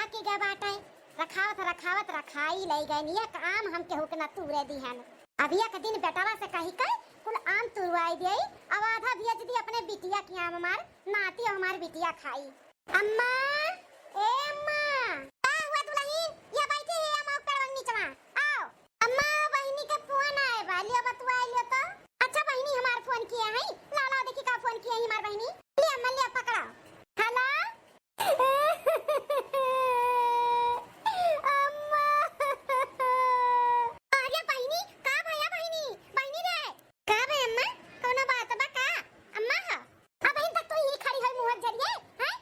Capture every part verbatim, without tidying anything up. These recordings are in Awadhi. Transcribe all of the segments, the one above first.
की गए बाटे, रखावत रखावत रखाई लई गए, एक आम हम केहू के न तूरे दिहन। अब एक दिन बेटवा से कही के कुल आम तुरवाई देई, अब आधा भेज दी अपने बिटिया के आम, हमार नाती और हमार बिटिया खाई। अम्मा, ए अम्मा। का हुआ दुलहिन? या बैठी है अम्मा ऊपर वंग नीचवा। आओ। अम्मा, बहिनी के फोन आए बा, लियो बतुआ लियो तो। अच्छा बहिनी, हमार फोन किया है, ला ला देखी का फोन किया है हमार बहिनी। लिया अम्मा, लिया पकड़ा। हेलो। अम्मा। अरे बहिनी, का भया बहिनी? बहिनी रे। का भया अम्मा? कौनो बात बा का? अम्मा ह। अबहिन तक तू ही खड़ी होई मुँह जरिए, हैं?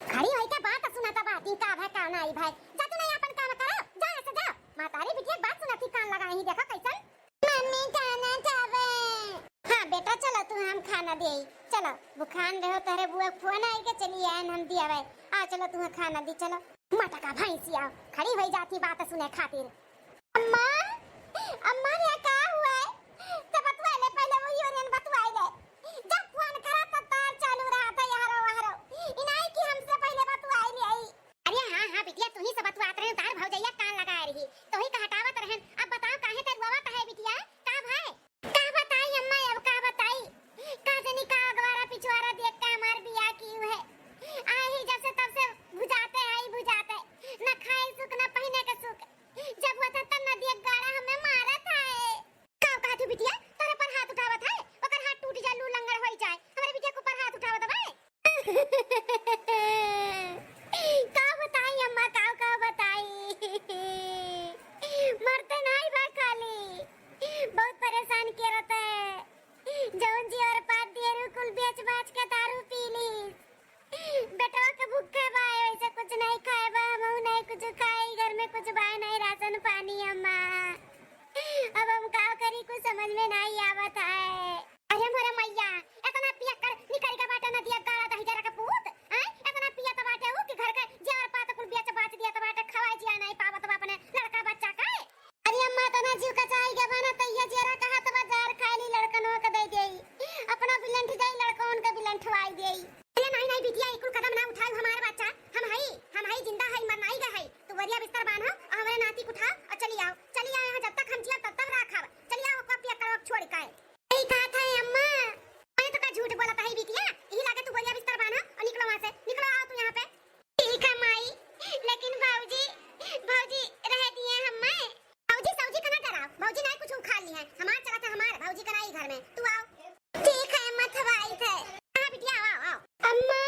खड़ी होई के बात सुनत बाटी, का भय का नाई भय। जा तू नहीं आपन काम करो, जा ऐसे जा। मातारी बिटिया बात सुनत ही कान लगाई ही, देखो कैसन। मम्मी खाना खावे। हाँ बेटा चलो तू हम खाना देई। चलो बुखान रहो तोहरे बुआ फोन आई के चली आयन हम दियावे। आ चलो तू खाना दी चलो। मटका भैंसिया खड़ी होई जाती बात सुने खातिर। अम्मा, अम्मा, यहाँ का हुआ है? तो बतुआ ले, पहले वही ओरियन बतुआ ले। जब फोन करा तो तार चालू रहा था, यहरो वहरो। इनाई की हमसे पहले बतुआ ले आई। अरे हाँ, हाँ, बिटिया, तू ही से बतुआत रहे, तार भौजैया कान लगाए रही। तो ही का हटावत रहन। अब बताओ, काहे ते रुआवत है, बिटिया? का भाई? का बताई अम्मा, अब का बताई? का जनी का अगवारा पिछवारा देख के हमार बियाह की हुए। आही जब से तब से बुझाते है, बुझाते। न खाए सुख, न पहिने के सुख। जब होता तब नदिया गाड़ा हमें मारत है। का कहत हूँ बिटिया, तोरे पर हाथ उठावत है, ओकर हाथ टूट जाए, लू लंगड़ होई जाए, हमरे बिटिया के ऊपर हाथ उठावत बा। का बताई अम्मा, का, का बताई? मरते नहीं बा खाली, बहुत परेशान के रहते। जौन जी और पात दिए रू कुल बेच बाच के दारू पी ली। बेटवा के भूखे बा, वैसे कुछ नहीं खाए बा, हमहू नहीं कुछ खाई, घर में कुछ बा नहीं राशन पानी अम्मा। अब हम का करी, कुछ समझ में नहीं आवत है। अरे मोरे मैया, इतना पियक्कड़ निकल के बाटे नदिया गाड़ा दही जरा के पूत, हैं? इतना पियत बाटे ऊ कि घर के जेवर पात कुल बेच बाच दियत बाटे, खवाए जिया नहीं पावत बा अपने लड़का बच्चा के। अरे अम्मा, इतना जीव कचाई के बना तो ये जेरा कहा तो बाजार खाए ली लड़कनों के दे देई, अपना बिलंठ जाई लड़कन के बिलंठवाई देई। अरे नहीं, नहीं बिटिया, ई कुल कदम ना उठाऊ हमार बच्चा, हम हई, हम हई, जिंदा हई, मर नहीं गए हई। तू बोरिया बिस्तर बांधो और हमारे नाती को उठाओ और चली आओ, चली आओ यहाँ, जब तक हम जिया तब तक राखब। चली आओ, ओका पियक्कड़वा छोड़ के। सही कहत है अम्मा। अरे तो का झूठ बोलत है बिटिया? यही लागे तू बोरिया बिस्तर बांधा और निकलो वहाँ से, निकलो, आओ तू यहाँ पे। ठीक है माई, लेकिन भौजी, भौजी रह दिए हम मैं। भौजी सौजी का ना डराओ, भौजी नहीं कुछ उखाड़ ली है, हमार चलत है हमार, भौजी का नहीं घर में, तू आओ। ठीक है अम्मा, थवाई थे। हाँ बिटिया आओ, आओ, आओ। अम्मा,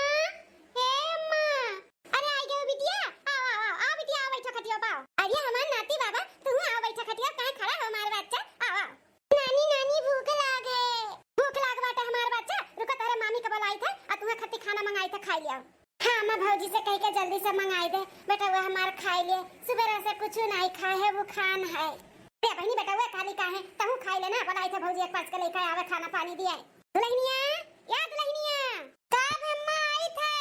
हे अम्मा, अरे आई गयो बिटिया, आओ, आओ, आओ, आओ बिटिया, आओ बैठो खटिया पाओ। अरे हमार नाती बाबा, तू आओ बैठो खटिया, काहे खड़ा हो हमार बच्चा, आओ, आओ। नानी, नानी, भूख लाग है। भूख लाग बाटे हमार बच्चा, रुको, तोहरे मामी के बोलाई थे, आ तुम्हें खत्ती खाना मंगाई थे, खाई लिया। हाँ, मैं भौजी से कह के जल्दी से मंगाई दे, बेटा वो हमार खाई लिए, सुबह से कुछ नहीं खाए है, वो खान है। अरे बहनी, बेटा वो खाली का है, तहू खाई लेना, बोलाई थे भौजी एक परस के लेके आवे, खाना पानी दिए। दुल्हनिया, या दुल्हनिया, का अम्मा आई थे?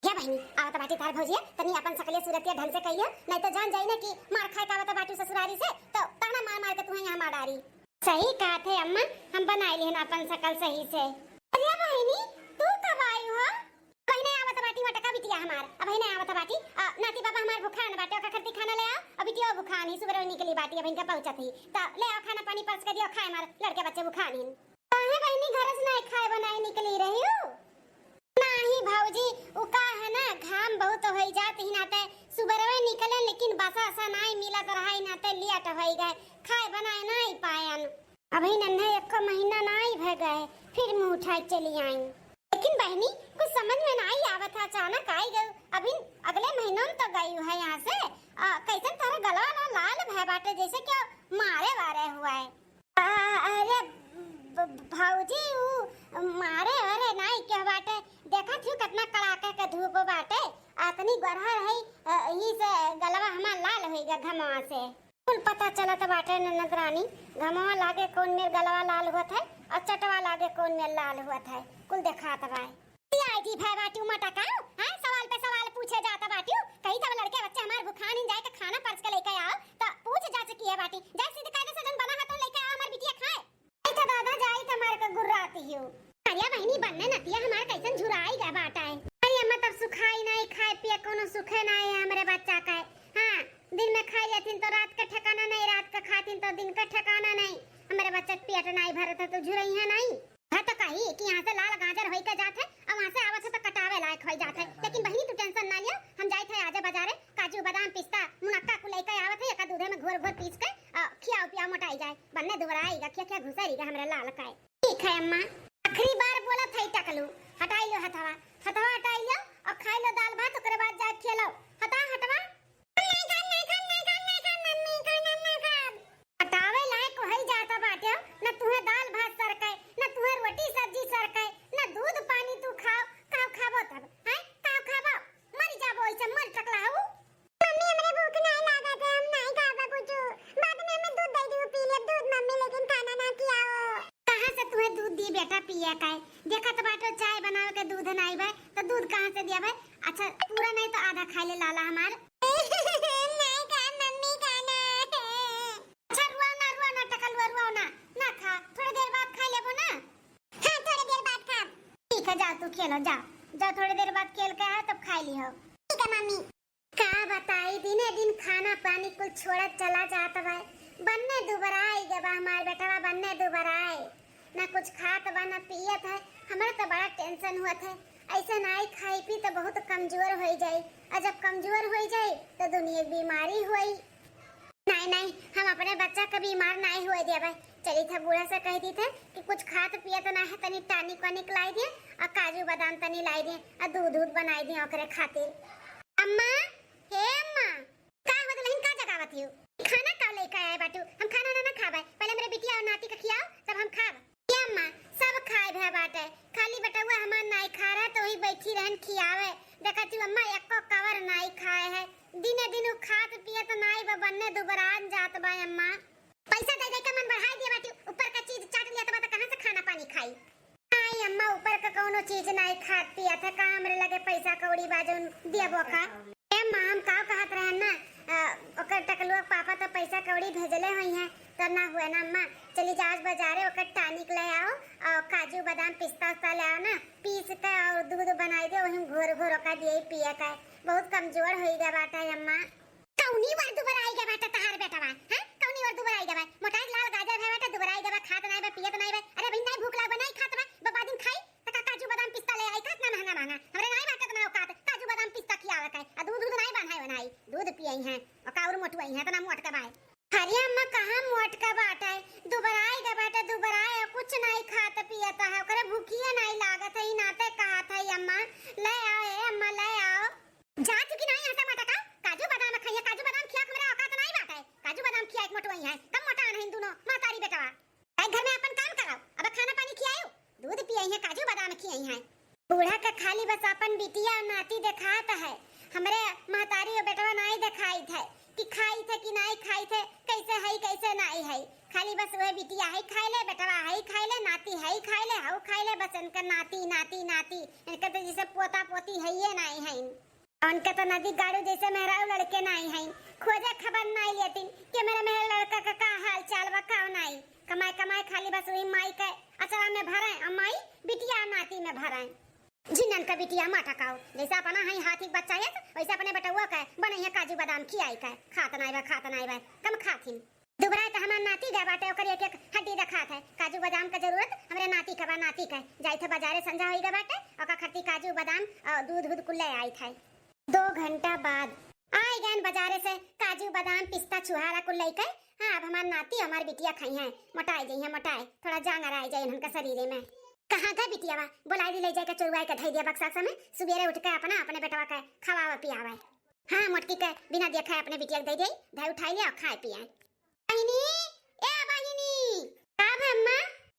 हे बहिनी, आवत बाटी तार भौजिया, तनी आपन सकलिया सूरतिया ढंग से कहियो, नहीं तो जान जाई ना कि मार खाए का आवत बाटू ससुरारी से, तो ताना मार मार के तुहे यहाँ मार डारी। सही कहत है अम्मा, हम बनाई लिहन आपन सकल सही से। अरे बहिनी, तू कब आई हो? कहीं नहीं आवत बाटी मटका बिटिया हमार, अब ही नहीं आवत बाटी। आ, नाती बाबा हमार भुखान बाटे, ओका खरती खाना ले आओ, अभी बिटिया भुखान ही, सुबह निकली बाटी, अब इनका पहुँचत ही, तो ले आओ खाना पानी परस के दियो, खाए हमार लड़के बच्चे भुखान ही। काहे बहिनी, घर से नहीं खाए बनाए निकली रही हो? नाही भौजी, उ का है ना, घाम बहुत होई जात ही नाते सुबरवे निकले, लेकिन बसा असा नाही मिलत रहा ही नाते लेट होई गए, खाए बनाए नाही पायन। अभी नन्हे एको महीना नाही भे गए, फिर मुँह उठाए चली आई। लेकिन बहिनी, कुछ समझ में नाही आवत है, अचानक आई गई। अभी अगले महीनों में तो गई है यहाँ से। आ, कैसन तोहरे गलवा ला लाल भय बाटे, जैसे कि मारे वारे हुआ है। आ, अरे ब-, भौजी, उ मारे अरे नाई के बाटे, देखत ही कितना कड़ाके के धूप बाटे, अतनी गोरहर है, अ, यही से गलवा हमार लाल होई गा घमवा से। कुल पता चलत बाटे ननद रानी, घमवा लागे कौन मेर गलवा लाल होत है और चटवा लागे कौन मेर लाल होत है, कुल देखात बा। आई जी भय बाटी मटकाओ, हैं? सवाल पे सवाल पूछे जात बाटी। कही तब लड़के बच्चे हमार भुखान इन जाए के खाना परस के लेके आओ, तो पूछ जाच किए बाटी। जाए सीधे कायदे से जन बना हाथों लेके आओ, हमार बिटिया खाए। आई था दादा, जाई था मार के गुर्राती हो। अरे बहिनी, बन्ने नतिया हमार कैसन झुराई गया बाटा है। अरे अम्मा, तब सुखाई नहीं खाए पिए कोनो सुखे नाहीं है हमरे बच्चा का। हाँ, दिन में खाई लेथिन तो रात का ठिकाना नहीं, रात का खाथिन तो दिन का ठिकाना नहीं। हमरे बच्चा के पेट नाहीं भरत है तो झुरइहैं नाहीं। हाँ तो कही कि यहाँ से लाल गाजर होई के जात है और वहाँ से आवत है तो कटावे लायक होई जात है। लेकिन बहिनी तू tension ना लियो, हम जाइत है आजे बाजारे काजू बादाम पिस्ता मुनक्का कुल लेके आवत है, एका दूधे में घोर घोर पीस के और खियाओ पियाओ मोटाई जाए। बन्ने दुबराई गा, खिया खिया घुसरी गा हमरे लाल का। ठीक है अम्मा, आखिरी बार बोलत है टकलू, हटाई लो हथवा, हथवा हटाई लो और खाई लो दाल भात, ओकरे बाद जाके खेलो। हटा हटवा। हम नहीं खाब, नहीं खाब, नहीं खाब, नहीं खाब, मम्मी खाना ना खाब। हटावे लायक होई जाता बाटे, न तुहे दाल भात सरकै, न तुहे रोटी सब्जी सरकै, न दूध पानी तू खाओ, काव खाबो तब, हैं? काव खाबो? मर जाबो ऐसे, मर टकला हऊ। मम्मी, हमरे भूख नाहीं लागत है, हम नाहीं खाबा कुछ। बाद में हमें दूध दे दू, पी लेब दूध मम्मी, लेकिन खाना ना खियाओ। कहाँ से तुहे दूध दी बेटा पिए का? देखत बाटो चाय बनावे के दूध नाहीं बा, तो दूध कहाँ से दिया बा? अच्छा, पूरा नाहीं तो आधा खा ले लाला हमार। नाहीं खाब मम्मी खाना। अच्छा, रुआ ना, रुआ ना, टकलुआ, रुआ ना, ना खा, थोड़ी देर बाद खा लेबो ना। हाँ, थोड़ी देर बाद खाब। ठीक है, जाओ तू खेलो, जाओ, जाओ, थोड़ी देर बाद खेल के आओ, तब खा लिहो। ठीक है मम्मी। का बताई, दिने दिन खाना पानी कुल छोड़त चला जात बा। बन्ने दुबराई गवा हमार बेटवा, बन्ने दुबराई। ना कुछ खात बा, ना पियत है। हमरा तो बड़ा tension हुअत है। ऐसे नाई खाई पी तो बहुत कमजोर होई जाई। और जब कमजोर होई जाई तो दुनिया की बीमारी होई। नाई, नाई, हम अपने बच्चा के बीमार नाई हुए देबै। चली था बूढ़ा से कह दी थे कि कुछ खात पियत ना है, तनी tonic वानिक लाई दिए और काजू बादाम तनी लाई दिए और दूध दूध बनाई दिए ओकरे खातिर। अम्मा, हे अम्मा, का हो दुल्हन, का जगावत हियो? खाना का लेके आए बाटू? हम खाना ना, ना खाबे। पहले हमरे बिटिया और नाती के खियाओ, तब हम खाब। ए अम्मा, सब खाए भे बाटे, खाली बेटउआ हमार नाई खा रहे, तो वही बैठी रहन खियावे। देखा तू अम्मा, एको कवर नाई खाए है। दिने दिन उ खात पियत नाई बा, बन्ने दुबरान जात बा अम्मा। पैसा दे दे के मन बढ़ाई दिए बाटी, ऊपर का चीज चाट लिया तो बा, तो कहाँ से खाना पानी खाई? आई अम्मा, ऊपर का कौनो चीज नाई खात पियत है, का हमरे लगे पैसा कौड़ी बा जौन दियबो का? ए अम्मा, हम का कहत रहन ना, अ, ओकर टकलुआ के पापा तो पैसा कौड़ी भेजले होइहैं, तो ना हुए ना अम्मा, चली जा आज बाजारे ओकर tonic ले आओ और काजू बादाम पिस्ता उस्ता ले आओ ना, पीस के और दूध बनाई दे, वही घोर घोर ओका दिए पिए के, बहुत कमजोर होई गया बाटा अम्मा। कौनी वर दुबराई गवा बाटे तहार बेटवा, हैं? कौनी वर दुबराई गवा बा? मोटाई लाल गाजर भे बाटे, दुबराई गवा बा, खात नाई बा, पियत नाई बा। अरे भाई, नाई भूख लाग बा, नाई खात बा, बबा दिन खाई, त का काजू बादाम पिस्ता ले आई, खात ना महंगा महंगा। हमरे नाई बाटे इतना औकात, काजू बादाम पिस्ता खियावे के। आ दूध, दूध नाई बांधाई बनाई, दूध पियई हैं, और का और मोटुआई हैं, इतना मोट के बाय। अरे अम्मा, कहाँ मोट के बाटे, दुबराई गवा बाटे, दुबराई, कुछ नाई खात पियत है, ओकरे भूखिए नाई लागत है, ई नाते कहत है अम्मा, ले आओ ए अम्मा, ले आओ। जा चुकी नाई हटा मटा का, काजू बादाम खइया, काजू बादाम खिया के हमरा औकात नाई बाटे। काजू बादाम खिया एक मोटुआई है, कम मोटा नहीं दोनों महतारी बेटवा। भाई घर में अपन काम कराओ, अब खाना पानी खियाओ, दूध पियाई है, काजू बादाम खियाई है। बूढ़ा के खाली बस अपन बिटिया और नाती देखात है, हमरे महतारी और बेटवा नाई देखाई थे कि खाई थे कि नाई खाई थे, कैसे है कैसे नाई है। खाली बस वह बिटिया है खाई ले, बेटवा है खाई ले, नाती है खाई ले, हऊ खाई ले, बस इनका नाती नाती नाती, इनका तो जैसे पोता पोती है ये नाई है। उनके तो नदी गाड़ू जैसे मेहरारू लड़के नाई हैं, खोजे खबर नाई लेतिन कि मेरे मेहर लड़का का का हाल चाल बा, का नाई। कमाए कमाए खाली बस वही माई के अचरा में भरे, और माई बिटिया नाती में भरे। जिनन का बिटिया माटा काओ, जैसे अपना है हाथी के बच्चा है, वैसे अपने बेटउआ के बनइया काजू बादाम खियाई के, खात नाई बा, खात नाई बा, कम खाथिन। दुबराए त हमार नाती गए बाटे, ओकर एक एक हड्डी देखात है। काजू बादाम का जरूरत हमरे नाती का बा, नाती का। जाइत है बाजारे, संझा होई गए बाटे, ओका खातिर काजू बादाम और दूध दूध कुल ले आइत है। दो घंटा बाद आए गए बाजारे से काजू बादाम पिस्ता छुहारा कुल लेके। हाँ, अब हमार नाती हमार बिटिया खाई हैं, मोटाए जाई हैं, मोटाए, थोड़ा जांगर आए जाए उनका शरीर में। कहाँ गए बिटिया बा? बोलाई दी, ले जाए के चोरुआए के धई दिया बक्सा में, सुबेरे उठ के अपना अपने बेटवा के खवावे पियावे। हाँ, मोटकी के बिना देखे अपने बिटिया के दे दे, धई उठाई लिया और खाए पिए। बहिनी, ए बहिनी। का बा अम्मा?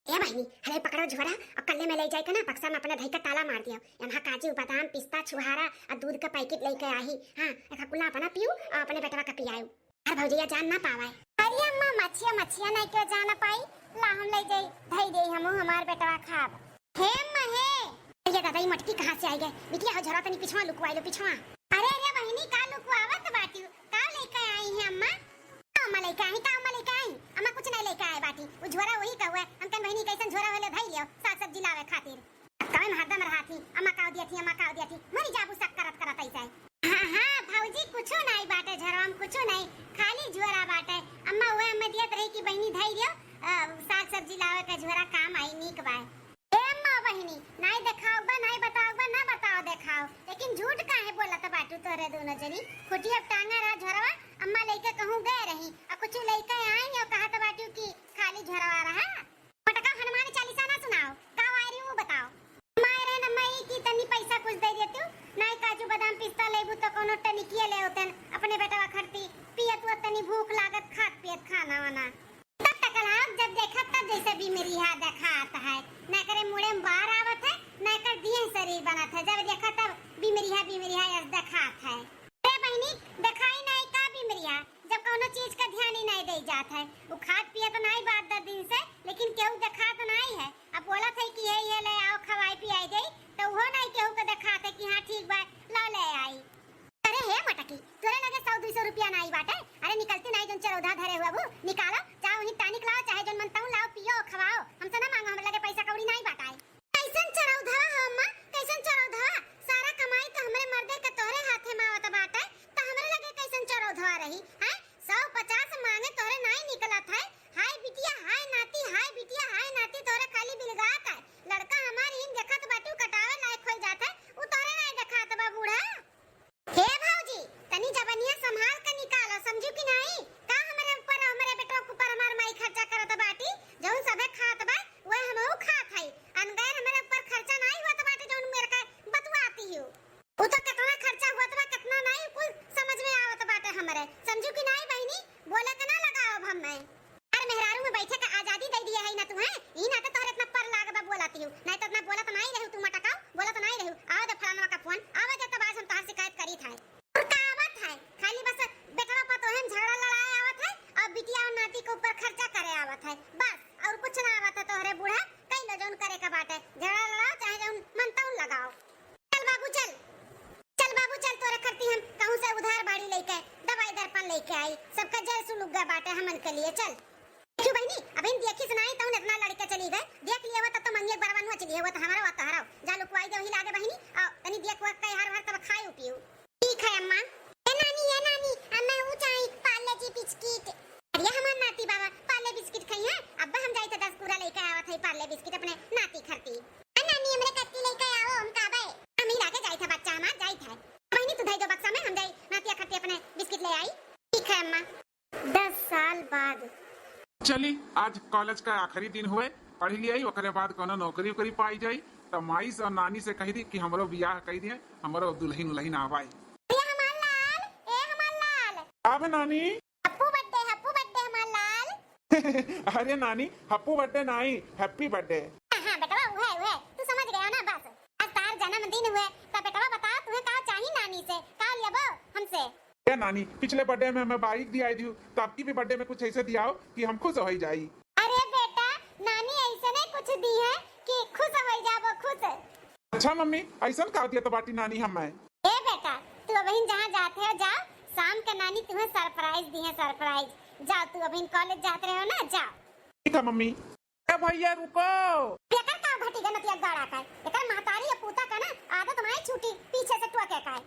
ए बहिनी, हले पकड़ो झोरा और कल्ले में ले जाए के ना बक्सा में अपने धई के ताला मार दियो। एम्हा काजू, बादाम, पिस्ता, छुहारा और दूध का पैकेट लेके आही। हाँ, एका कुल्ला अपना पियो और अपने बेटवा का पियायो। अरे भौजैया जान ना पावे। अरे अम्मा, मछिया, मछिया नहीं क्यों जान पाई? ला हम ले जाई, धई दे हमू हमार बेटवा खाब। हे अम्मा हे। ये दादा, ये मटकी कहाँ से आई गए? बिटिया हो झोरा तनी पिछवा लुकवाई लो, पिछवा। अरे, अरे बहिनी, का लुकवावत बाटियो? का लेके आई है अम्मा? का अम्मा लेके आई, का अम्मा लेके आई? अम्मा कुछ नहीं लेके आए बाटी। वो झोरा वही का हुआ है। हम कहें बहिनी कैसन झोरा होले धई लियो, साग सब्जी लावे खातिर। कवे में हरदम रहा थी, अम्मा का दिया थी, अम्मा का दिया थी। मरी जाबू शक करत करत ऐसे। हाँ, हाँ, कुछो नाई बाटे झोरवा में, कुछो नाई, खाली झोरा बाटे। अम्मा, उहे अम्मा दियत रही कि बहिनी धई दियो, अ, साग सब्जी लावे का झोरा काम आई, नीक बाय। ए अम्मा बहिनी, नाई देखाओ बा, नाई बताओ बा, ना बताओ देखाओ, लेकिन झूठ काहे बोलत बाटू तोहरे दोनों जनी? खुटी अब टांगा रहा झोरवा, अम्मा लइके कहूँ गए रही, आ कुछ लइके आई और कहत बाटू कि खाली झोरवा रहा। मोटका हनुमान चालीसा ना सुनाओ, का वायरी वो बताओ। माय रे न माई की तनी पैसा कुछ दे देतू, नाई काजू बादाम पिस्ता लेबू तो कोनो टनिकिए ले होतन, अपने बेटवा खरती पियत हुआ तनी भूख लागत खात पियत खाना वाना। तब तक लाओ जब देखा तब जैसे बिमरिया देखात है, ना करे मुड़े में बार आवत है, ना कर दिए शरीर बनत है, जब देखा तब बिमरिया बिमरिया यस देखात है। अरे बहिनी, देखाई नाई का बिमरिया, जब कौनो चीज का ध्यान ही नाई दे जात है। उ खात पियत नाई बात दस दिन से, लेकिन केहू देखात नाई है। अब बोलत है कि ये, ये ले आओ, खवाई पियाई दे, तो उहो नाई केहू के देखात है कि हाँ ठीक बा, ला ले आई। अरे हे मटकी, तोरे लगे सौ दुई सौ रुपया नाई बाटे? अरे निकलती नाई जोन चरौधा धरे हुआ बू, निकालो, जाओ वहीं टानिक लाओ, चाहे जोन मन तौन लाओ, पियो, खवाओ, हमसे ना मांगो, हमरे लगे पैसा कौड़ी नाई बाटे। कैसन चरौधवा हो अम्मा, कैसन चरौधवा? सारा कमाई तो हमरे मर्दे के तोहरे हाथे में आवत बाटे, तो हमरे लगे कैसन चरौधवा रही, हैं? सौ पचास मांगे तोहरे नाई निकलत है। हाय बिटिया, हाय नाती, हाय बिटिया, हाय नाती, तोहरे खाली बिलगात है। लड़का हमार इन देखत बाटू कटावे लायक हो जात है, उ तोहरे नाई देखात बा बूढ़ा। हे भौजी, तनी जबनिया संभाल के निकालो, समझू कि नाई? का हमरे ऊपर, हमरे बेटवा के ऊपर हमार माई खर्चा करत बाटी? जौन सभे खात बा, वह हमहू खात हई। अनगैर हमरे ऊपर खर्चा नाई होत बाटे, जौन मेरे का बतुआती हूँ। उ तो कितना खर्चा होत बा, कितना नाई, कुल समझ में आवत बाटे हमरे। समझू कि नाई बहिनी? बोले के ना लगाओ अब हमें। अरे मेहरारू में बैठे का आजादी दे दिए है ना तुम्हें, ई नाते तोहरे इतना पर लाग बा बोलती हूँ, नहीं तो इतना बोलत नहीं रहू तू मटकाओ, बोलत नहीं रहू। आवा दे फलानवा का फोन, आवा दे तब आज हम तोहार शिकायत करी था। और का आवत है, खाली बस बेटवा पतोहे में झगड़ा लड़ाए आवत है और बिटिया और नाती के ऊपर खर्चा करे आवत है, बस और कुछ ना आवत है तोहरे बूढ़ा। कई लो जौन करे का बाटे, झगड़ा लड़ाओ चाहे जौन मन तौन लगाओ। चल बाबू चल, चल बाबू चल, तोरे खरती हम कहूँ से उधार बाड़ी लेके दवाई दर्पण लेके आई, सबका जर सुलुग्गा बाटे हमन के लिए। चल देखियो बहिनी, अबहिन देखी सुनाई तौन इतना लड़के चली गए, देख लिए हुआ तब तो मंगिया बरवा नुआ चली हुआ तो हमारा हुआ तोहरा। जा लुकवाई दे वही लागे बहिनी, आओ तनी देख हुआ कई हर हर तब खाए पियो। ठीक है अम्मा। ए नानी, ए नानी, अम्मा ऊ चाही पार्ले जी बिस्किट। अरे हमार नाती बाबा पार्ले बिस्किट खाई है, अब्बा हम जाई थे दस पूरा लेके आवत है पार्ले बिस्किट अपने नाती खरती। ए नानी, हमरे कत्ती लेके आओ, हम काबे। हम ही लागे जाई थे बच्चा हमार, जाई थे। बहिनी तू धई दो बक्सा में, हम जाई नातिया खरती अपने बिस्किट ले आई। ठीक है अम्मा। दस साल बाद। चली, आज कॉलेज का आखिरी दिन हुए, पढ़ लिया ही, ओकरे बाद कोनो नौकरी उकरी पाई जाई, त माई से और नानी से कह दी कि हमरो बियाह कई दिए, हमरो दुल्हन उल्हन आवाई। ए हमार लाल, ए हमार लाल। अब नानी। हप्पू बर्थडे, हप्पू बर्थडे हमार लाल। अरे नानी, हप्पू बर्थडे नाई, हैप्पी बर्थडे। हाँ, हाँ, बेटवा, उहे, उहे, तू समझ गया ना, बस। आज तार जन्मदिन हुए, त बेटवा बता, तुम्हें का चाही नानी से, का लेबो हमसे? ए नानी, पिछले बर्थडे में हमें बाइक दियाई दियो, तो आपकी भी बर्थडे में कुछ ऐसे दियाओ कि हम खुश हो जाई। अरे बेटा, नानी ऐसे नहीं कुछ दी है कि खुश हो जाबो, खुश। अच्छा मम्मी, ऐसन का दिया तो बाटी नानी हमें? ए बेटा, तू अबहिन जहाँ जाते हो जाओ, शाम के नानी तुम्हें सरप्राइज दी है, सरप्राइज। जाओ, तू अबहिन कॉलेज जाते रहो ना, जाओ। ठीक है मम्मी। ए भैया रुको। एकर का घटी गनतिया गाड़ा का? एकर महतारी या पूता का ना आदत नाई छूटी पीछे से टोके का।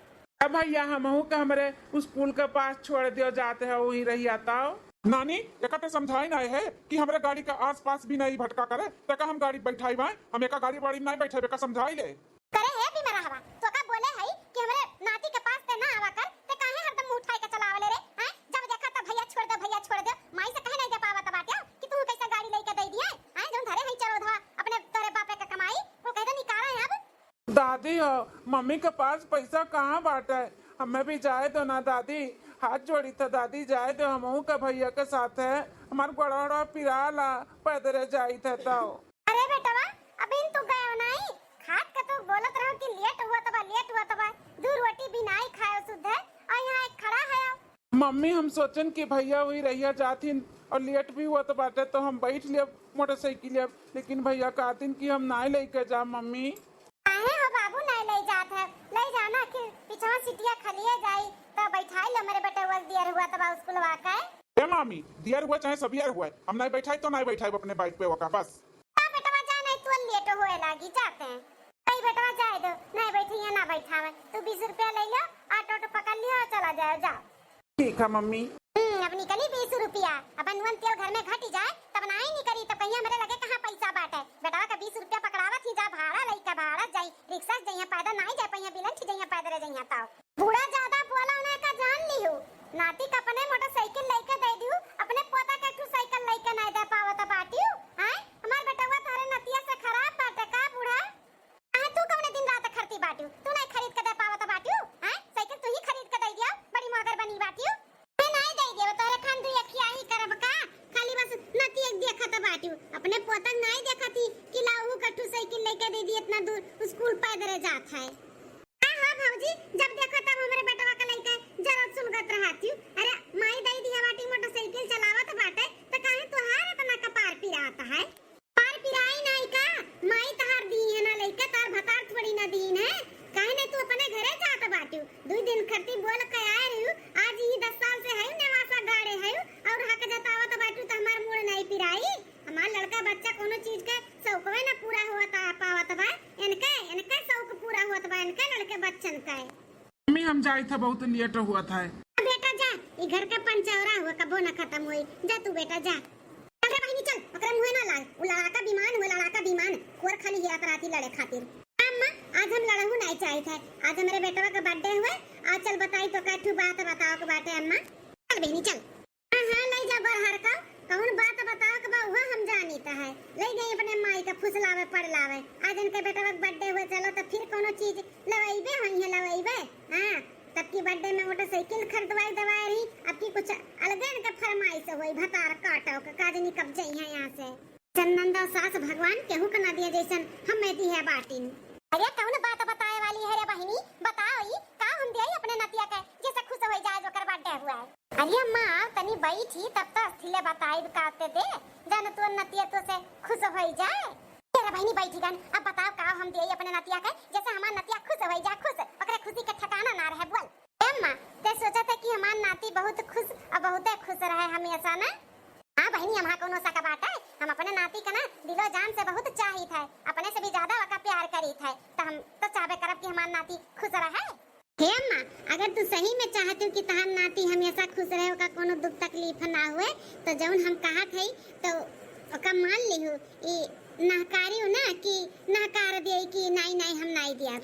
ए भैया हमहू के हमरे स्कूल के पास छोड़ दियो जाते है, वहीं रही आता हो। नानी, एका ते समझाई ना है कि हमरे गाड़ी के आसपास भी नहीं भटका करे, ते का हम गाड़ी बैठाई बाय, हम एका गाड़ी वाड़ी में नहीं बैठे, एका समझाई ले। करे हे बिमरहवा, तोका बोले हई कि हमरे नाती के पास ते ना आवा कर, ते काहे हरदम मुंह उठाई के चलावले रे? हैं? जब देखा तब भैया छोड़ दे, भैया छोड़ दे। माई से कहे नहीं दे पावत बाटे कि तू कैसे गाड़ी लेके दे दिए? हैं? जौन धरे हई चरोधवा अपने तोरे बापे के कमाई, वो कह दे निकाला है अब। दादी हो, मम्मी के पास पैसा कहाँ बाटे? हमें भी जाए दो ना दादी, हाथ जोड़ी था दादी, जाए दो हमहू के भैया के साथ है, हमार गोड़ा ओड़ा पिराला, पैदरे जाई थे तो। अरे बेटवा, अबहिन तू गयो नाई, खात के तू बोलत रहो कि लेट हुआ तबा, लेट हुआ तबा, दू रोटी भी नाई खायो सुध है, और यहाँ एक खड़ा है। मम्मी, हम सोचन कि भैया हुई रहिया जाथिन और लेट भी हुआ तो बाटे तो हम बैठ लेब मोटरसाइकिल अब, लेकिन भैया कहथिन कि हम नाई लेके जा मम्मी। काहे हो बाबू, नाई ले जात है, ले जाना कि पिछवा सीटिया खलिए जाई तो बैठाई लो मेरे बेटे, वो दियर हुआ तबा स्कूलवा का। ए मामी, दियर हुआ चाहे सबियर हुआ, हम नाई बैठाई तो नाई बैठाई अपने बाइक पे वका बस। जा बेटवा जा, नहीं तो लेट होए लागी, जाते हैं। नहीं बेटवा जाए दो, नहीं बैठे या ना बैठावे, तू बीस रुपया ले लो, ऑटो ऑटो पकड़ लियो, चला जाए, जाओ। ठीक है मम्मी। हम्म, अब निकली बीस रुपया। अब नून तेल घर में घटी जाए, तब नाहीं निकली, तब कहिया हमरे लगे कहाँ पैसा बाटे। बेटवा का बीस रुपया पकड़ावत ही, जा भाड़ा लइके भाड़ा जाई, रिक्शा से जइहे, पैदल नाहीं जाए पइहे, बिलंठी जइहे, पैदल जइहे। तब बूढ़ा ज्यादा बोला उन्हें का जान लिहू, नाती का अपने मोटरसाइकिल लइके दे दिहू, अपने पोता के एक ठू साइकिल लइके नाहीं दे पावत बाटिउ। आय, हमार बेटवा तोहरे नतिया से खराब बाटे का बूढ़ा? अहे, तू कौने दिन रात खरती बाटिउ? तू नाहीं खरीद के दे पावत बाटिउ? हैं? साइकिल तू ही खरीद के दे दिया, बड़ी महगर बनी बाटिउ। मैं नाहीं दे दिया, तोरे खान दुई अखिया ही करब का? खाली बस नतिया के देखत बाटिउ, अपने पोतक नाहीं देखत ही कि लाऊ कट्ठू साइकिल लेके दे दी, इतना दूर स्कूल पैदल जात है। हाँ, हाँ भौजी, जब देखो तब हमरे बेटवा के लेके जरत सुलगत रहतिउ। अरे, माई दे दिया बाटी, मोटरसाइकिल चलावत बाटे, तो काहे तुहार इतना कपार पिरात है? पार पिराई नाई का? माई तहार दीन है ना लइका, तार भतार थोड़ी ना दीन है। काहे ना तू अपने घरे जात बाटिउ? दुई दिन खरती बोल के आए रहिउ, आज ई दस साल से है नेवासा गाड़े है और हक जतावत बाटिउ त हमार मूड़ नाई पिराई। हमार लड़का बच्चा कोनो चीज के शौकवे ना पूरा होत आ पावत बा। इनके, इनके शौक पूरा होत बा, इनके लड़के बच्चन के। मम्मी, हम जाइत है, बहुत लेट हुआ था। बेटा जा, ई घर का पंचौरा हुआ, कबो ना खत्म होई। जा तू बेटा जा। चल रे बहिनी चल, ओकरे मुँहे ना लाग। उ लड़ाका विमान हुआ, लड़ाका विमान। खोर खाली हियात रहती लड़े खातिर। अम्मा, आज हम लड़हू नहीं चाहित है। आज हमरे बेटवा का birthday हुआ, आज चल बताई तो कठू बात बताओ के बाटे अम्मा। चल बहिनी चल। हाँ, हाँ, लई जा बरहर का, कौन बात बतावे के बा, उहे हम जानित है। लई गई अपने माई का फुसलावे, पड़लावे। आज इनके बेटवा के birthday हुए, चलो तो फिर कोनो चीज लवैबे होई है, लवैबे। हाँ, तब की birthday में मोटरसाइकिल खरीदवाई दवाई रही, अब की कुछ अलगे इनके फरमाइश होई, भतार काटो के, का जनी कब जइहे यहाँ से। चंदन दा सास भगवान केहू के ना दिया जैसन हम में दिहे बाटिन। अरे कौन बात बताए वाली है रे बहिनी, बताओ ई, का हम दिया अपने नतिया के, जैसे खुश हो जाए जो कर birthday हुआ है। अरे अम्मा, आओ तनी बैठी, तब तो असली बताइब काते दे, जान तू नतिया तो से खुश होई जाए। तेरा बहिनी बैठी गन, अब बताओ का हम दिए अपने नतिया के, जैसे हमार नतिया खुश होई जाए, खुश, ओकरे खुशी के ठिकाना ना रहे, बोल। ए अम्मा, ते सोचत है कि हमार नाती बहुत खुश और बहुते खुश रहे हमेशा ना? हाँ बहिनी, हमार कौनो शक बाटे, हम अपने नाती के ना दिलो जान से बहुत चाहित है, अपने से भी ज्यादा ओका प्यार करीत है, तो हम तो चाहबे करब कि हमार नाती खुश रहे। हे अम्मा, अगर तू सही में चाहत हो कि तहार नाती हमेशा खुश रहे, ओका कोनो दुख तकलीफ ना हुए, तो जौन हम कहत हई, तो ओका मान लिहू। ई नहकारियो ना कि नहकार दिए कि नाई, नाई, हम नाई दिया।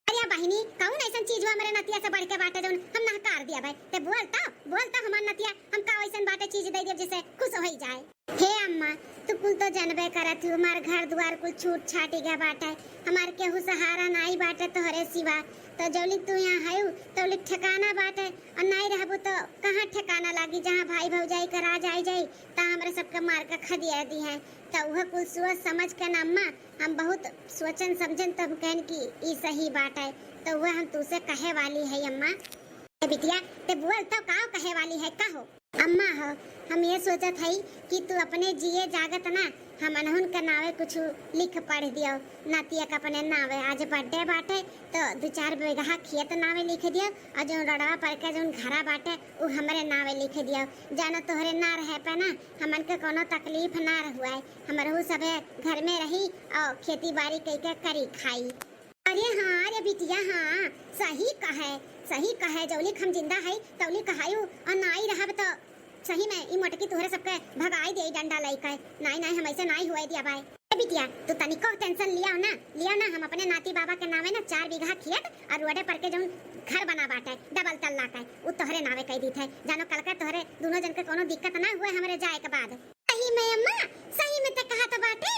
अरे बहिनी, कौन ऐसन चीज हुआ हमरे नतिया से बढ़ के बाटे जौन हम नहकार दिया भाई? ते बोल तो, बोल तो हमार नतिया, हम का ऐसन बाटे चीज दे दिया जिसे खुश होई जाए? हे अम्मा, तू कुल तो जनबे करत हू, हमार घर दुआर कुल छूट छाटी गए बाटे, हमार केहू सहारा नाई बाटे तोहरे सिवा। तो जौली तू यहाँ हयू, तौली ठिकाना बाटे, और नाई रहबू तो कहाँ ठिकाना लागी, जहाँ भाई भौजाई के राज आई जाई, ता हमरे सबके मार के खदिया दी है। तो वह कुल सोच समझ के ना अम्मा, हम बहुत सोचन समझन, तो हम कहन कि ई सही बाटे। तो वह हम तूसे कहे वाली है अम्मा। ए बिटिया, ते बोल तो का कहे वाली है, कहो। अम्मा हो, हम ये सोचत हई कि तू अपने जिए जागत ना हमनहुन के नावे कुछ लिख पढ़ दियो, नतिया के अपने नावे। आज birthday बाटे तो दू चार बीघा खेत नावे लिख दियो, और जो रोडवा पर के जो घरा बाटे उ हमरे नावे लिख दियो। जानो तोहरे ना रहे पे ना हमन के कोनो तकलीफ ना रहुए, हमरहू सभे घर में रही और खेती बाड़ी कई के करी खाई। अरे हाँ रे बिटिया, हाँ, सही कहे, सही कहे, जौलिक हम जिंदा हई, तौलिक हयू, और नाई रहब तो सही में ई मोटकी तोहरे सबके भगाई देई डंडा लइके। नाई, नाई, हम ऐसे नाई हुए दिया बाय। ए बिटिया, तू तनिको tension लिया ना, लिया ना, हम अपने नाती बाबा के नामे ना चार बीघा खेत और रोडे पर के जौन घर बना बाटे, double तल्ला के, उ तोहरे नावे कह दीत है। जानो कल के तोहरे दोनों जन के कोनो दिक्कत ना हुए हमरे जाए के बाद। सही में अम्मा, सही में ते कहा तो बाटे।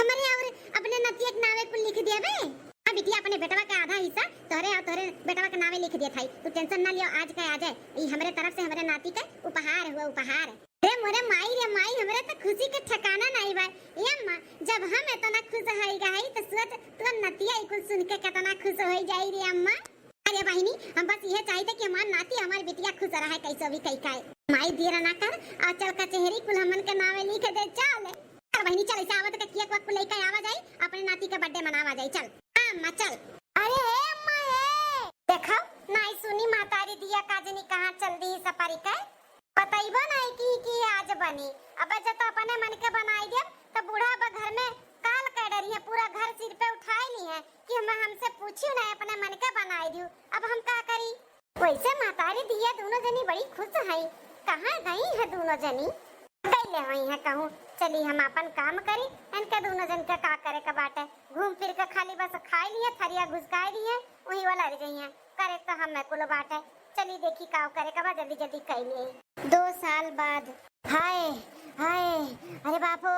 हमरे और अपने नतिया के नावे कुल लिख देबे। हाँ बिटिया, अपने बेटवा के आधा हिस्सा तोहरे और तोहरे बेटवा के नावे लिख देत हई। तू tension ना लियो, आज का आज है, ई हमरे तरफ से हमरे नाती के उपहार हुआ, उपहार। रे मोरे माई रे माई, हमरे तो खुशी के ठिकाना नहीं बा। ए अम्मा, जब हम इतना खुश होई गई तो सोच तोर नतिया ई कुल सुन के कितना खुश होई जाई रे अम्मा। अरे बहिनी, हम बस इहे चाहित कि हमार नाती, हमार बिटिया खुश रहे, कैसो भी कई काए। माई देर ना कर, और चल कचहरी कुल हमन के नावे लिख दे, चल। चल बहिनी, चल, ऐसे आवत के केक वेक कुल लेके आवा जाई, अपने नाती के birthday मनावा जाई, चल। हाँ अम्मा, चल। अरे हे अम्मा हे, देखो, नाई सुनी महतारी दिया काजनी कहाँ चल दी सपारी के। बतइबो नाई की, की आज बनी। अब जब तो अपने मन के बनाई देब, तो बूढ़ा अब घर में काल कर डरी है, पूरा घर सिर पे उठाए ली है कि हम, हमसे पूछियो ना, अपने मन के बनाई दियो। अब हम का करी? वैसे महतारी धिया दोनों जनी बड़ी खुश हई। कहाँ गई है दोनों जनी? गईले होई है कहूँ। चली हम आपन काम करी, इनके दोनों जन के का करे के बाटे। घूम फिर के खाली बस खाए लिए, थरिया घुसकाए लिए, वही वाला रह जाइए। करे तो हमें कुल बाटे। चली देखी का करे के बा, जल्दी जल्दी कई लिए। दो साल बाद। हाय, हाय, अरे बापो,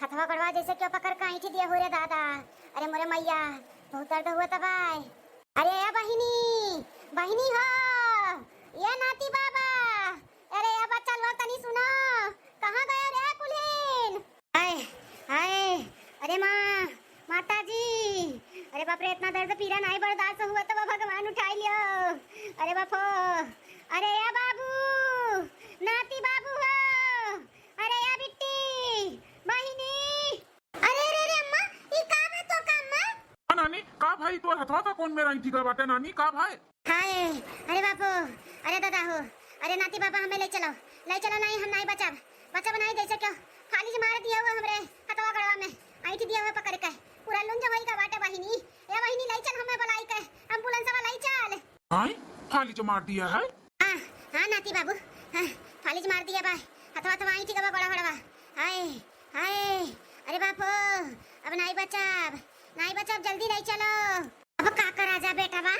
हथवा गोड़वा जैसे क्यों पकड़ के ऐंठी दिया हो रे दादा। अरे मोरे मैया, बहुत दर्द हुआ तबाय। अरे ए बहिनी, बहिनी हो, ए नाती बाबा, अरे ए बच्चा लो तनी सुनो, कहाँ गयो रे कुल्हिन? हाय, हाय, अरे माँ, माता जी, अरे बाप रे, इतना दर्द पीरा नाई बर्दाश्त हुआ तो भगवान उठाई लियो। अरे बापो, अरे ए बाबू, नाती बाबू हो, अरे ए बिट्टी, बहिनी, अरे रे रे अम्मा, ई का बा तोर का अम्मा? हाँ नानी, का भाई तोर हथवा का कौन मेरा ऐंठी का बाटे नानी, का भाई? हाय, अरे बापो, अरे दादा हो, अरे नाती बाबा हमें ले चलो, ले चलो, नहीं हम नहीं बचब, बचब नहीं जैसे क्यों फालिज मार दिया हुआ हमरे हथवा गड़वा में, ऐंठी दिया हुआ पकड़ के, पूरा लुंज होई का बाटे बहिनी, ए बहिनी ले चल हमें बुलाई के, एम्बुलेंस वाला ले चल। आई, फालिज मार दिया है। हाँ, हाँ नाती बाबू, हाँ, फालिज मार दिया बा, हथवा हथवा ऐंठी गवा गोड़ा हड़वा। हाय, हाय, अरे बापो, अब नाई बचाब, नाई बचाब, जल्दी ले चलो। अब का करा जा बेटा बा?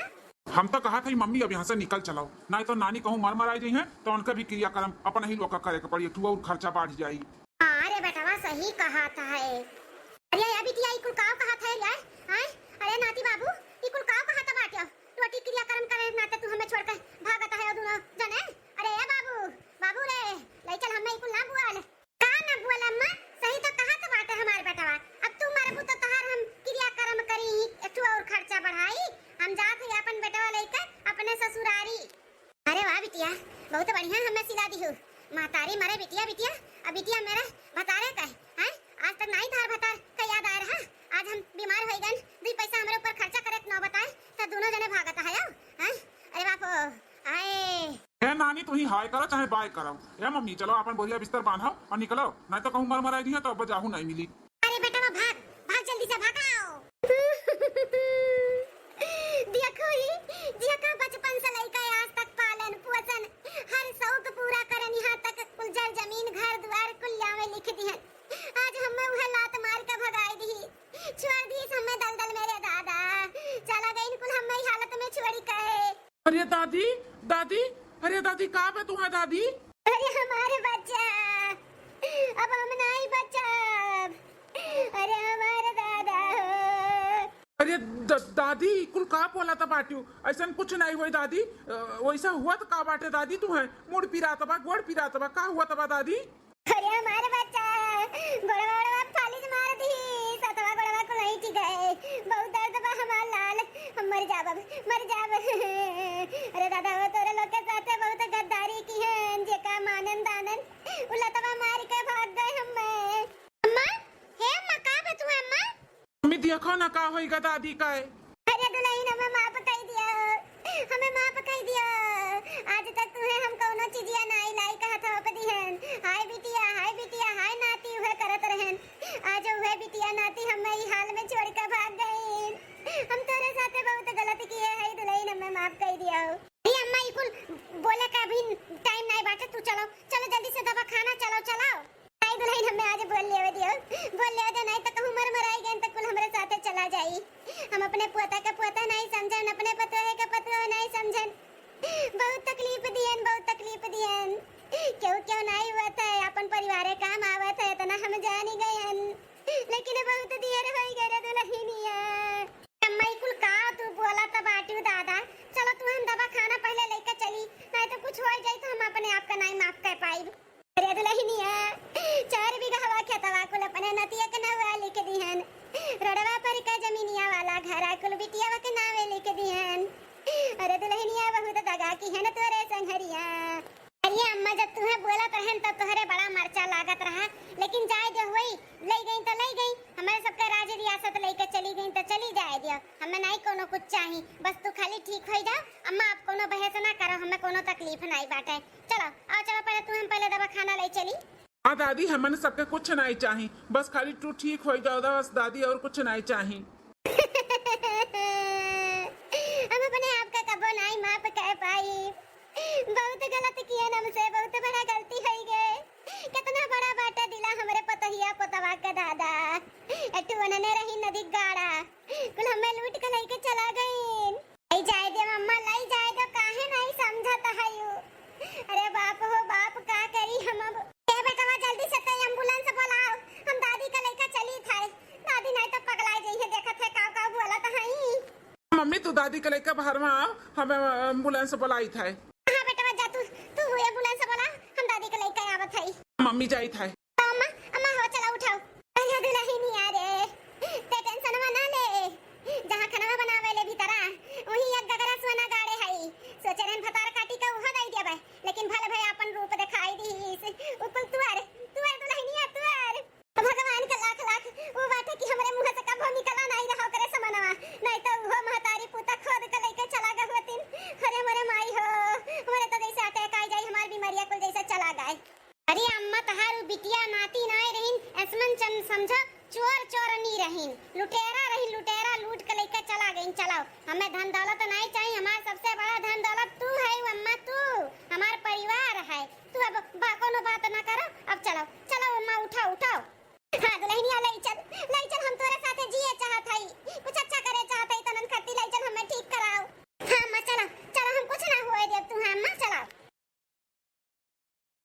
हम तो कहा था मम्मी अब यहाँ से निकल चलो, नहीं तो नानी कहूँ मर मराई रही हैं तो उनका भी क्रियाकर्म अपना ही लोग का करे के पड़ी, एक ठो और खर्चा बढ़ जाई। हाँ रे बेटवा, सही कहा था है। अरे या बिटिया, ई कुल का कहा था रे? आय, अरे नाती बाबू, ई कुल का कहा था बाटे? टोटी क्रियाकर्म करे नाते तू हमें छोड़ के भागत है दोनों जने। अरे ए बाबू, बाबू रे, ले चल हमें ई कुल ना बुआल। का ना बुआल अम्मा, सही तो कहा तो बाटे हमार बेटवा। अब तू मरबू तो तहार हम क्रियाकर्म करी, एक ठो और खर्चा बढ़ाई। हम जात है अपन बेटवा लेके अपने ससुरारी। अरे वाह बिटिया, बहुत बढ़िया हमें सिला दिहू। महतारी मरे बिटिया बिटिया, अब बिटिया मेरे भतारे का है, हैं? आज तक नाई धार भतार का याद आए रहा। आज हम बीमार होई गन, दुई पैसा हमरे ऊपर खर्चा करे के नौबत आए, त दोनों जने भागत आयो, हैं? अरे बापो, आए। ए नानी, तू ही हाय करो चाहे बाय करो। ए मम्मी, चलो अपन बोरिया बिस्तर बांधो और निकलो, नहीं तो कहूँ मर मराई दिया तो अब जाहू नहीं मिली। अरे बेटवा भाग, भाग जल्दी से भागाओ। देखो ही, जिया का बचपन से लइके आज तक पालन पोषण, हर शौक पूरा करन, यहाँ तक कुल जर जमीन घर दुआर कुल ल्यावे लिख दिहन। आज हमें उहे लात मार के भगाई दी, छोड़ दी हमें दलदल में रे दादा। चला गई कुल हमें ई हालत में छोड़ी कहे। अरे दादी, दादी, अरे दादी, का बे तू है दादी? अरे हमारे बच्चा, अब हम नहीं बचब। अरे हमारे दादा हो। अरे द-, दादी, कुल का बोला था बाटियो? ऐसन कुछ नहीं हुई दादी। अ, वैसा हुआ तो का बाटे दादी? तू है मुड़ पिरात बा, गोड़ पिरात बा, का हुआ था बा दादी? अरे हमारे बच्चा, गोड़वा गोड़वा फालिज मार दी, सतवा गोड़वा कुल ऐंठी गए। बहुत दर्द बा हमार लाल, हम मर जाब, अब मर जाब। अरे दादा हो, तोरे लोग के साथे बहुत गद्दारी किहन, जेका मानन दानन, उ लतवा मार के भाग गए हमें। अम्मा, हे अम्मा, का बा तू अम्मा? मम्मी, देखो ना का होइगा दादी का है। अरे दुलहिन, हमें माफ कइ दिया, हमें माफ कइ दिया। आज तक तुहे हम कउनो चीजिया नाई लाई कहत हौप दिहन। हाय बिटिया, हाय बिटिया, हाय नाती, उहे करत रहन। आज उहे बिटिया नाती हमें ई हाल में छोड़ के भाग गइन। हम तोरे साथे बहुत गलत किहे हई दुलहिन, हमें माफ कइ दिया। ए अम्मा, ई कुल बोले का अभी टाइम नाई बाटे, तू चलो, चलो जल्दी से दवाखाना चलो, चलो। आई दुलहिन, हमें आज बोल लेवे दियो, बोल लेवे दे, नाई तो कहूँ मर मराई गए तो कुल हमरे साथे चला जाई। हम अपने पोता के पोता नाई समझन, अपने पतोहे के पतोह नाई समझन। बहुत तकलीफ दियन, बहुत तकलीफ दियन। केहू केहू नाई हुआ था, अपन परिवारे काम आवत है, इतना हम जानी गयन। लेकिन बहुत दियर होई गए रे दुलहिनिया। अम्मा, ई कुल का तू बोला त बाटियो दादा? चलो तू हम दवाखाना पहले लेके चली, नाई तो कुछ हो जाई तो हम अपने आप का नाई माफ कर पाई। अरे दुलहिनिया, चार बीघा हवा खेतवा कुल अपने नतिया के नावे लिख दिहन। रोडवा पर का जमीनिया वाला घरा कुल बिटियावा के नावे लिख दिहन। अरे दुलहिनिया, बहुत दगा किहन तोरे संघरिया। अरे अम्मा, जब तुहे बोलत रहन तब तोहरे बड़ा मरचा लागत रहा, लेकिन जाए दे होई, लई गई तो लई गई, हमारे सबके राज रियासत लेके चली गई तो चली जाए दियो, हमें नाई कोनो कुछ चाही, बस तू खाली ठीक होई जाओ। अम्मा, आप कोनो बहस ना करो, हमें कोनो तकलीफ नाई बाटे। चलो, आओ, चलो, पहले तू हम पहले दवाखाना ले चली। हाँ दादी, हमन सबके कुछ नाई चाही, बस खाली तू ठीक होई जाओ, बस दादी, और कुछ नाई चाही। हम अपने आप का कबो नाई माफ कर पाई, बहुत गलत किए हमसे, बहुत बड़ा गलती होइ गए। कितना बड़ा बाटा दिला हमरे पतोहिया पोतवा का दादा। एठू ओनने रही नदी गाड़ा, कुल हमें लूट के लेके चला गईन। लई जाए दे मम्मा, लई जाए दो, काहे नहीं समझत हयू? अरे बाप हो बाप, का करी हम अब? ए बेटवा, जल्दी से तई एम्बुलेंस बुलाओ, हम दादी का लेके चली थाए। दादी नहीं तो पगला जइहे, देखत है काव काव बोलत हई। मम्मी, तू दादी का लेके बाहर में आओ, हम एम्बुलेंस बुलाई थाए। हाँ बेटवा, जा तू, तू एम्बुलेंस बुला, हम दादी का लेके आवत हई। मम्मी, जाई थाए। अम्मा, अम्मा हो, चला उठाओ। अरे दुल्हनिया रे, ते टेंशन ना ले, जहाँ खनवा बनावे ले भीतरा, वहीं एक गगरा सोना गाड़े हई। सोचे रहन भतार काटी का उहो दई देबे, लेकिन भल भई आपन रूप दिखाई दीस। उ कुल तुअर, तुअर दुल्हनिया तुअर। भगवान का लाख लाख वो बाटे कि हमरे मुँह से कभो निकला नहीं रहा ओकरे समनवा, नहीं तो उहो महतारी पूता खोद के लेके चला गए होतिन। अरे मोरे माई हो, हमरे तो जैसे अटैक आई जाई, हमार बीमारिया कुल जैसे चला गए। अरे अम्मा, तहार उ बिटिया नाती नाय रहिन, असमन चंद समझो, चोर चोरनी रहिन, लुटेरा रहिन, लुटेरा लूट के लेके चला गईन। चलाओ, हमें धन दौलत नाय चाहिए, हमार सबसे बड़ा धन दौलत तू है अम्मा, तू हमार